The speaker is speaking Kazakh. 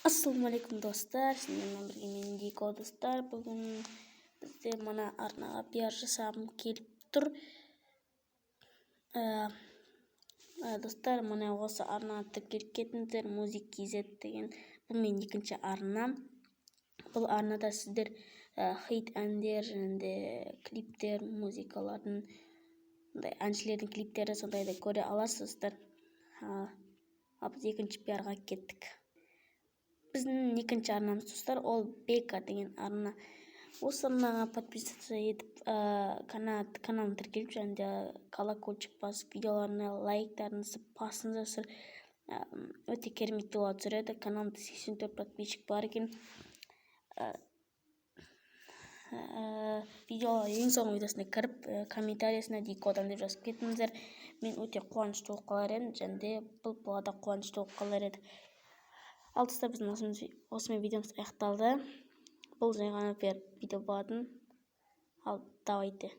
Ассалаумағалейкум, достар! Сіздермен бірге мен, Дико. Достар, бүгін бізде мына арнаға пиар жасағым келіп тұр. Достар, міне, осы арнаға тіркеліп кетіңіздер, Music KZ деген. Бұл менің екінші арнам. Бұл арнада сіздер хит әндер және де клиптер, музыкалардың, мындай әншілердің клиптері, сондайды көре аласыз, достар. Ал біз екінші пиарға кеттік. Біздің екінші арнамыз, достар, ол Бека деген арна. Осы арнаға подписаться етіп, каналына тіркеліп және де колокольчик басып, видеоларына лайктарыңызды басыңыздар. Өте керемет видеолар түсіреді. Каналымда 84 подписчик бар екен. Видео, ең соңғы видеосына кіріп, комментариясына «Дикодан» деп жазып кетіңіздер. Мен өте қуанышты болып қалар едім және де бұл бала да қуанышты болып қалар еді. Ал, достар, біздің осымен видеомыз аяқталды. Бұл жай ғана бір видео болатын. Ал давайте.